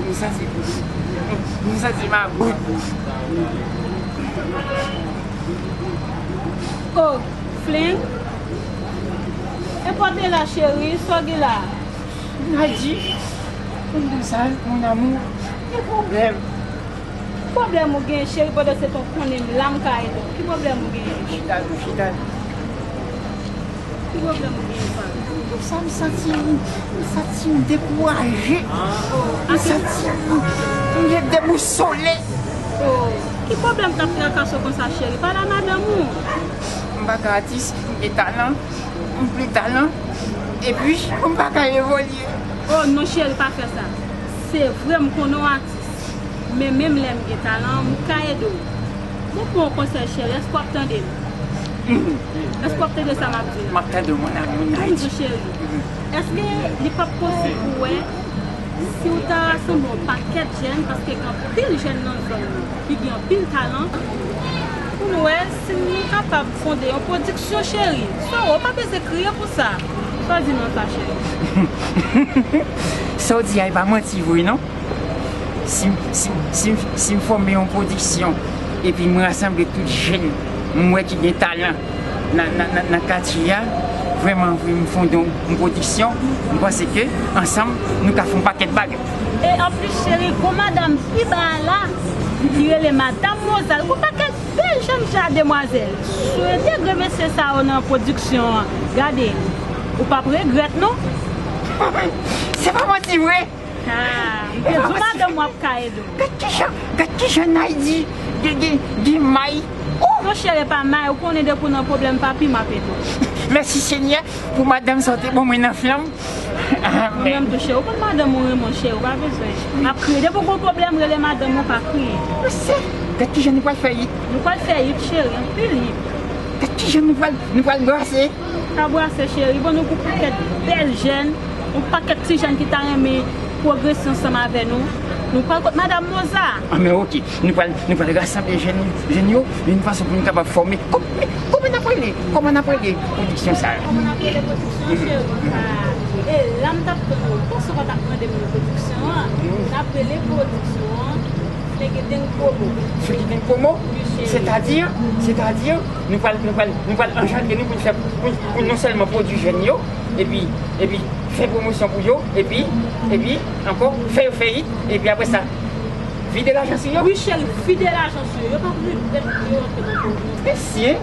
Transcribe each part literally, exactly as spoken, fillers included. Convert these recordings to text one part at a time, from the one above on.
M santi, m santi m a bout. Oh, Flynn? E pòte la, cheri, sa w gen la? Nadi, konn de sa, mon amour, gen pwoblèm. Ki pwoblèm ou gen, cheri, pandan se tan w konnen m la, m ka ede w? Ki pwoblèm ou gen? Chita, chita. Ki pwoblèm ou gen, pa? Konsa m santi m, m santi m dekouraje. M santi m, m debousole. Oh, ki pwoblèm k ap trakase w konsa, cheri? Pale a madanm ou. M pa ka atis, m gen talan, m plen talan, epi m pa ka evolye. Oh non, cheri, pa fè sa. Se vre, m konnen w atis. Men menm lè m gen talan, m ka ede w. Mwen pran yon konsèy, cheri, èske w ap tande m? Èske w ap tande sa m ap di la? M ap tande w, mon amour. Ban m di w, cheri, èske li p ap posib pou w wè si w ta rasanble yon pakèt jèn, paske gen anpil jèn nan zòn nan ki gen anpil talan, pou n wè si nou kapab fonde yon pwodiksyon, cheri. Sa w wè, w pa bezwen kriye pou sa. Sa w di nan sa, cheri? Sa w di a, e pa manti vre, non? Si, si, si, si m fòme yon pwodiksyon epi m rasanble tout jèn m wè ki gen talan nan, nan, nan, nan katye a, vrèman vre m fonde yon pwodiksyon, m panse ke ansanm nou ka fè yon pakèt bagay. E anplis, cheri, gon madanm pi ba a la ki rele Madanm Mozal, gon pakèt bèl jèn jan demwazèl. Si w entegre mesye sa yo nan pwodiksyon an, gade, ou p ap regrèt, non. Se pa manti vre. Ah, m te di w madanm w ap ka ede w. Gad kijan, gad kijan Naydi gen, gen, gen may. Oh! Non, cheri, e pa may, ou konnen depi w nan pwoblèm, papi, m ap ede w. Mèsi, Senyè, pou madanm sa w te ban mwen nan flanm. Mwen menm tou, cheri, ou konn madanm ou renmen w, cheri, ou pa bezwen ap kriye. Depi w gon pwoblèm, rele madanm ou, pa kriye. Mesye, gad kijan nou pral fè hit. Nou pral fè hit, cheri, anpil hit. Gad kijan nou pral, nou pral brase. Pa brase, cheri. Bon, nou gon pakèt bèl jèn, yon pakèt ti jèn ki ta renmen pwogrese ansanm avè nou. Nou pral kot Madanm Moza. Ah, men oke. Nou pral, nou pral rasanble jèn, jèn yo, yon fason pou nou kapab fòme. Kòm-, men, kòman n ap rele, kòman n ap rele pwodiksyon sa a? Kòman n ap rele pwodiksyon, cheri? Ah, e la m t ap tann ou. Panse w pa t ap mande m nan pwodiksyon an. N ap rele pwodiksyon an Flegedeng Promo. Flegedeng Promo? Wi, cheri. Sètadi, sètadi, nou pral, nou pral, nou pral anjandre nou pou n fè, pou, pou non sèlman pwodui jèn yo, epi, epi fè pwomosyon pou yo, epi, epi ankò fè yo fè hit, epi apre sa, vide lajan sou yo. Wi, cheri, vide lajan sou yo. Yo p ap regrèt pou yo antre nan pwodui. Mesye,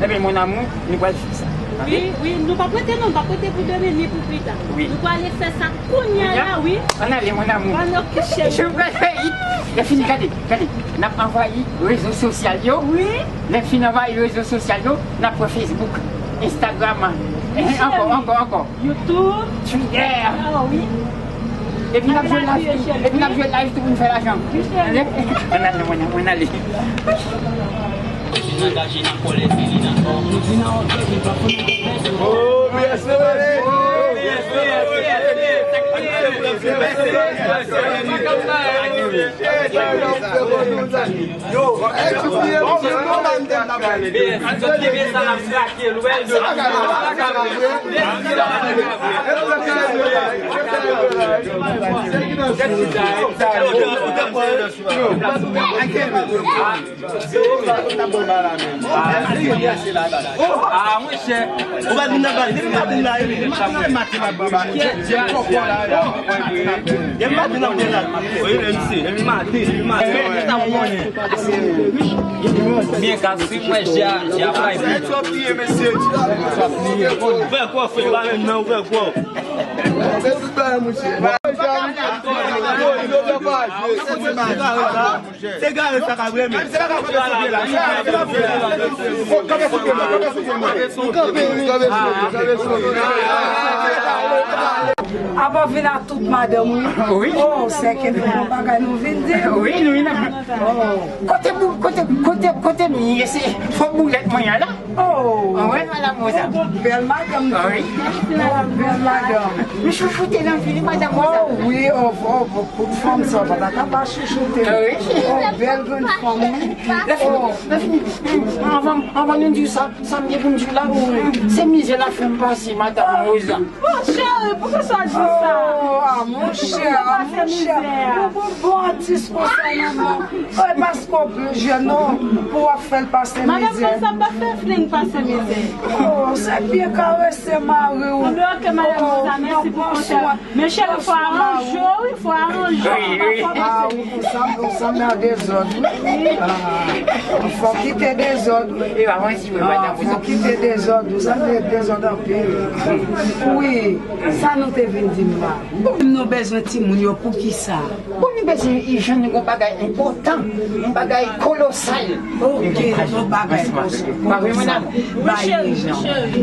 ebyen, mon amour, nou pral fè sa. Wi, wi, nou p ap rete non, nou p ap rete pou demen ni pou pita. Wi. Nou prale fè sa kounye a la, wi. Ann ale, mon amour. Ann, oke, cheri. Je pral fè hit. Lè fini, gade, gade. N ap anvayi rezo sosyal yo. Wi. Lè n fin anvayi rezo sosyal yo, n ap pran Facebook, Instagram. Wi, cheri. Ankò, ankò, ankò. YouTube. Twitter. Ah, wi. Epi n ap jwe live tou. Epi n ap jwe live tou pou n fè lajan. Wi, cheri. Ann ale, mwen, mwen ale. Yo, bon, bon, bon, bon, bon, bon. Ah, monchè. Ou pa vin nan bal, depi maten la, e. Depi maten m ap pran bal. Depi maten m ap pran bal. Wi, men misye, depi maten, depi maten. Mwen ta konnen. Byen ka swiv mwen, Jè a, Jè a bay. Frè, kwa, frè, pa menm nan, frè, kwa. Se gare sa ka vre, men. Apa w vin ak tout madanm ou? Wi. Oh, sèke nou gon bagay nou vin di. Wi, nou vin ak. Oh. Kote bou-, kote, kote, kote m ye, se fò boulèt mwen an la. Oh. Anwè, madanm Rosa. Ou gon bèl madanm. Ah, wi. Ou gon bèl madanm. M chouchoute l anpil, madanm Rosa. Oh, wi, oh, oh, oh, tout fanm sa, pa ta ka pa chouchoute. Ah, wi. Oh, bèl grann fanm, wi. Lè fini, lè fini, anvan, anvan nou di sa, sa m gen pou m di la, se mizè l ap fè m pase, madanm Rosa. Oh, cheri, poukisa w di sa? Oh, Monchè, monchè, ou bon, bon atis konsa nan non. E paske w pli jèn non, pou w ap fè l pase mizè. Madan Moza pa fè Fling pase mizè. Oh, se byen karese mari w. Anben, ok, Madan Moza, mèsi pou konsèy. Men cheri, fò aranje w, wi, fò aranje w. Wi, wi. Ah, ou sanble, ou sanble an dezòd, wi. Ah, fò kite dezòd, wi. Ah, fò kite dezòd, ou sanble dezòd anpil. Wi, sa nou te vin di m la. Nou bezwen timoun yo, poukisa? Bon, nou bezwen ijan, nou gon bagay enpòtan, yon bagay kolosal. Ok, yon bagay kolosal. Ba ijan.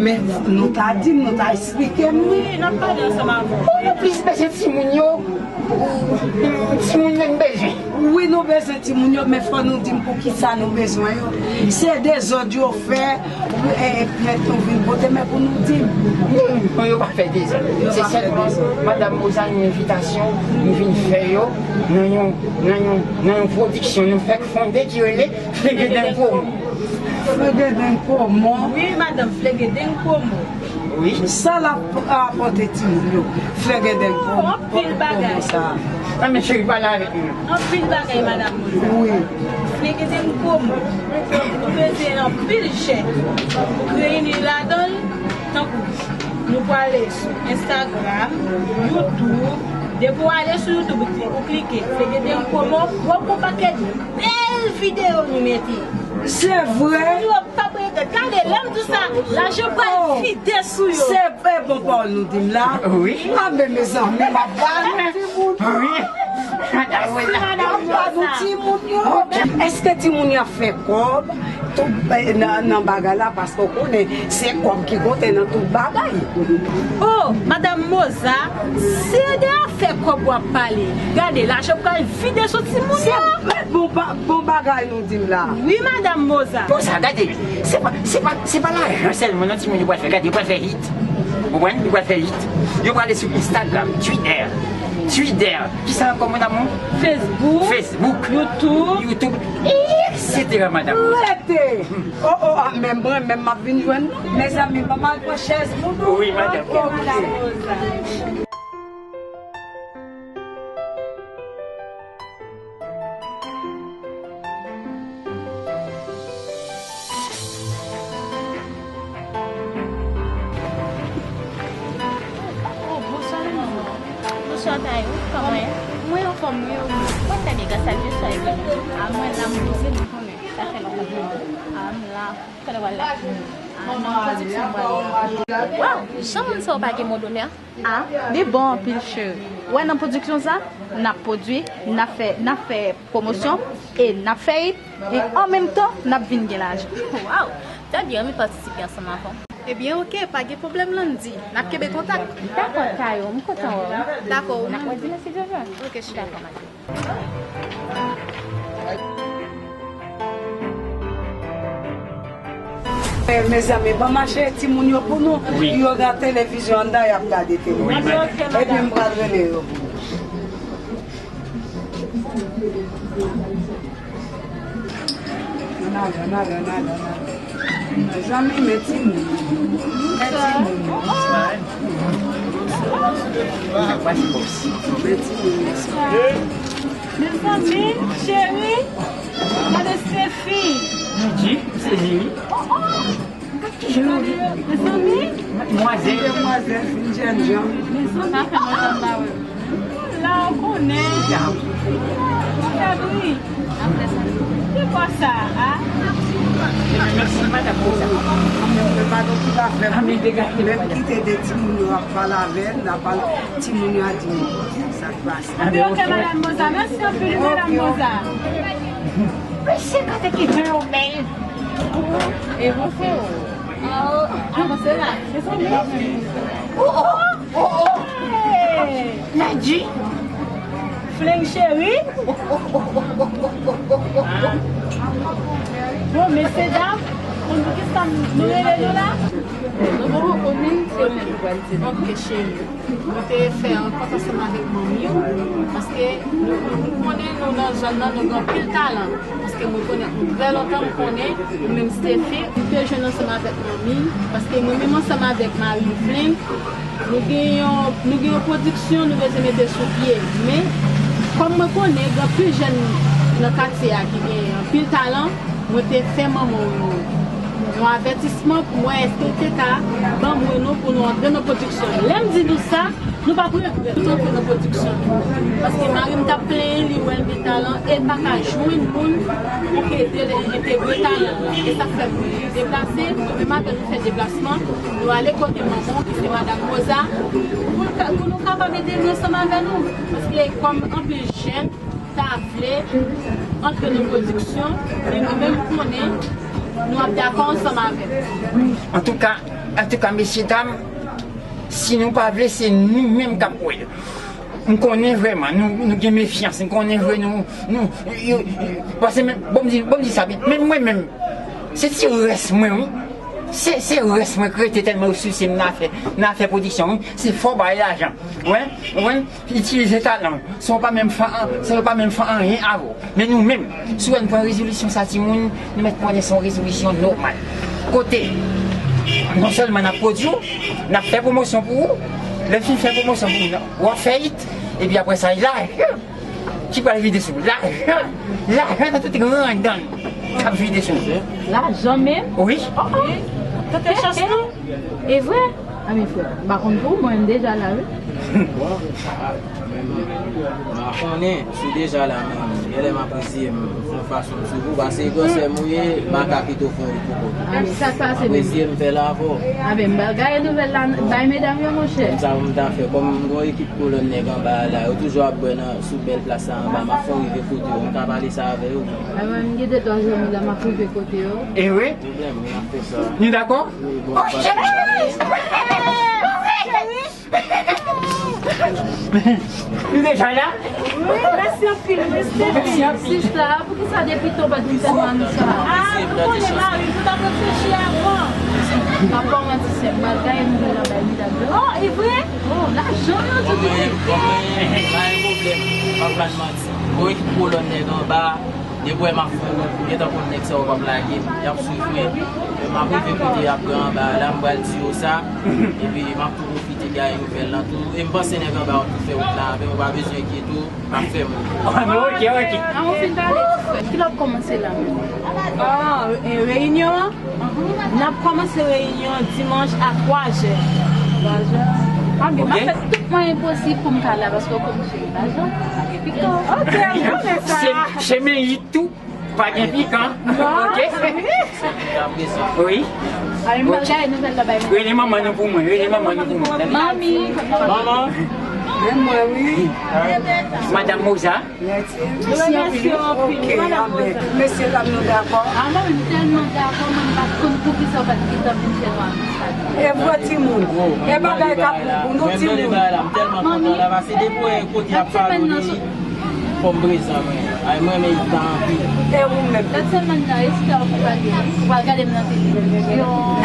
Men nou ta di m, nou ta eksplike m, wi. Wi, n ap pale ansanm avè w. Bon, nou plis bezwen timoun yo. Timoun yo n bezwen. Wi, nou bezwen timoun yo, men fò nou di m poukisa nou bezwen yo. Se dezòd yo fè, e, e, plent nou vin pote, men pou nou di m. Non, non, yo pa fè dezòd. Se sèlman, Madan Moza, yon envitasyon, nou vin fè yo nan yon, nan yon, nan yon pwodiksyon nou fèk fonde ki rele Flegeden Komo. Flegeden Komo. Wi, madanm, Flegeden Komo. Wi. Sa l ap rapòte timoun yo. Flegeden Komo. Oh, anpil bagay. Komo sa. Nan men cheri pale avèk nou. Anpil bagay, Madan Moza. Wi. Flegeden Komo. Nou bezwen anpil jèn pou reyini ladan l, tankou nou prale sou Instagram, YouTube. Depi w ale sou YouTube, ou klike Flegeden Komo, w ap wè yon pakèt bèl videyo nou mete. Se vre? Yo p ap regrèt. Gade, lè m di w sa, lajan pral vide sou yo. Se vre, bon pawòl nou di m la. Wi. A, men mezanmi, m ap ba nou timoun yo. Wi. M ap ba nou timoun yo. Èske timoun yo ap fè kòb tout, eh, nan, nan bagay la? Paske w konnen, se kòb ki konte nan tout bagay. Oh, Madan Moza, se de afè kòb w ap pale. Gade, lajan pral vide sou timoun yo. Se bon ba-, bon bagay nou di m la. Wi, Madan Moza. Bon, sa, gade, se pa, se pa, se pa lajan sèlman non timoun yo pral fè. Gade, yo pral fè hit. Ou konprann? Yo pral fè hit. Yo pral ale sou Instagram, Twitter. Twitter. Kisa ankò, mon amour? Facebook. Facebook. YouTube. YouTube, et cetera, Madan Moza. Rete. Oh, oh, ah, men mwen, menm m ap vin jwenn nou. Mezanmi, ban m al pran chèz pou nou. Wi, madanm. Ok, madanm. Oh, bonswa, Leni. Bonswa, Tayou. Kòman w ye? Mwen anfòm, wi. Mwen trè byen, gras a Dye, swa e byen. A, mwen la, m poze, m konnen. Sa fè lontan. A, m la. Talè w al la. A, nan pwodiksyon m pral la. Waw, jan moun sa yo pa gen mo donè. A, li bon anpil, cheri. Ou wè nan pwodiksyon sa, n ap pwodui, n ap fè, n ap fè pwomosyon, e n ap fè hit, e an menm tan, n ap vin gen lajan. Waw, trè byen, ann patisipe ansanm avè w. Ebyen, oke, pa gen pwoblèm, Landy. N ap kenbe kontak. Dakò, Tayo, m kontan wè w. Dakò, ou menm. N ap wè dimanch si Dye vle. Oke, cheri. Dakò, ma chérie. Eh, mezanmi, ban m achte timoun yo pou nou. Wi. Yo gen televizyon anndan, y ap gade tele. Wi, madanm. Epi m pral rele yo. Ann ale, ann ale, ann ale, ann ale. Mezanmi, men timoun. Men timoun. Men timoun. Mezanmi, cheri, gade Steffi. Di, se Jimmy. Oh, oh. Mezanmi. Demwazèl. Demwazèl, fin jènjan. Mezanmi, sa fè lontan m pa wè w. La, ou konnen. Ou fè bri. Ki bò sa a? Mèsi, madanm Rosa. Mwen pa gen ki pa fè bri. Menm kite de timoun yo ap pale avè n, n ap pale, timoun yo a di m sa k pase. Anben, oke, madanm Rosa. Mèsi anpil, madanm Rosa. Mesye, gade ki jan yo bèl. E bon, freo. Oh, avanse la. Oh, oh, oh, oh. Hey! Nadji. Fling cheri. Bon, mesye dam, konn poukisa nou rele nou la? Nou poko konnen, se ou menm ki pral di nou. Ok, cheri. Nou te fè rankont ansanm avèk manmi w, paske nou, nou konnen nou nan zòn nan, nou gen anpil talan. Paske mwen konnen ou trè lontan, m konnen ou menm Steffi, ou te jwenn ansanm avèk manmi, paske mwen menm ansanm avèk mari m Fling, Nou gen yon, nou gen yon pwodiksyon nou bezwen mete sou pye. Men, kòm mwen konnen gen anpil jèn nan katye a ki gen anpil talan, mwen te fè manman w yon, yon avètisman pou m wè èske l te ka ban mwen nou pou nou antre nan pwodiksyon. Lè m di nou sa, nou p ap regrèt nou antre nan pwodiksyon. Paske mari m t ap plenyen, li wè l gen talan e l pa ka jwenn moun pou k ede l entegre talan l. E sa k fè m deplase, nou menm avè l nou fè deplasman, nou ale kote manman w ki se Madanm Rosa, pou l ka, pou nou kapab ede nou ansanm avè nou. Paske kòm anpil jèn ta vle antre nan pwodiksyon, men nou menm konnen nou ap dakò ansanm avè l. Antouka, antouka, mesye dam, si nou pa vle, se nou menm k ap wè l. M konnen vrèman, nou, nou gen mefyans, m konnen vre nou, nou, yo, yo, paske men, bon, m di, bon, m di sa byen, men mwen menm, se ti rès mwen, wi. Se, se rès mwen k rete tèlman yo sise m nan afè, nan afè pwodiksyon, wi. Se fè w bay lajan. Wè, wè, itilize talan w. San w pa menm fè an, san yo pa menm fè anyen avè w. Men nou menm, si w wè n pran rezolisyon sa timoun, nou mèt konnen se yon rezolisyon nòmal. Kote, non sèlman n ap pwodui w, n ap fè pwomosyon pou ou, lè n fin fè pwomosyon pou ou, w ap fè it, epi apre sa, lajan ki pral vide sou ou. Lajan, lajan nan tout grandan k ap vide sou ou. Lajan menm? Wi. Oh, oh. Tante chans nou. E vre? A men frè, m pa konn pou ou, mwen menm deja la, wi. Bon, a, men m pa konnen si w deja la, men genlè m ap eseye m fè yon fason m swiv ou, paske gwosè m ou ye, m pa ka kite w fè yon rit pou kont ou. A men sa k pase menm? M ap eseye m fè l avè w. A men m pral gaye nouvèl la, bay medam yo, monchè. Kòm sa pou m ta fè, kòm m gen yon ekip kolòn nèg anba a la, yo toujou ap bwè nan, sou bèl plas sa anba, m ap fè w rive kote yo, m ka pale sa avè yo. A men m gen de twa zanmi la, m ap rive kote yo. E vre? Pwoblèm, wi, n ap fè sa. Nou dakò? Wi, bon, pa de pwoblèm. Nou deja la? Wi, mèsi anpil, wi, Stevie. Mèsi anpil. Sista, poukisa depi tan w pa t vin fè nou anons sa? A, nou konnen mari m, nou t ap reflechi avan. M ap ba w manti, sè m, m al gaye nouvèl la bay medam yo. Oh, e vre? Oh, lajan yo di li. Bon, men, pa gen pwoblèm. M ap ba l manti. Bon, ekip kolòn nèg anba. Depi w wè m ap fè wout, ou gentan konn nèg sa yo p ap lage m. Y ap swiv mwen. M ap rive kote y ap pran anba a la, m pral di yo sa. Epi m ap tou pwofite gaye nouvèl lan tou. E m panse nèg anba yo tou fè wout la avè m, ou pa bezwen enkyete w, m ap fè m wout. Ah, men ok, ok. An, ou fin pale, ti frè. Kilè w ap kòmanse la menm? Ah, e, reyinyon an? N ap kòmanse reyinyon dimanch a twa zè. Twa zè. Ah, men m ap fè tout mwayen posib pou m ka la, paske w konn cheri lajan. Ok, m konnen sa. Se, se men it tou. Pa gen pikan. Non. Ok. Wi. Rele manman nou pou mwen. Rele manman nou pou mwen. Manmi. Manman. Men mwen, wi. Madanm Moza. Mèsi anpil. Ok, anben. Mesye dam nou dakò? Ah, mwen menm tèlman dakò, mwen m pa t konn poukisa w pa t gentan vin fè nou anons sa. E vre timoun. E bagay k ap bon pou nou timoun. Mwen m tèlman kontan la, paske depi w wè kote y ap pale w de Fò m prezan mwen. Ay, mwen renmen Ita anpil. E ou menm? Lòt semèn nan, espè ou pral, ou pral gade m nan televizyon.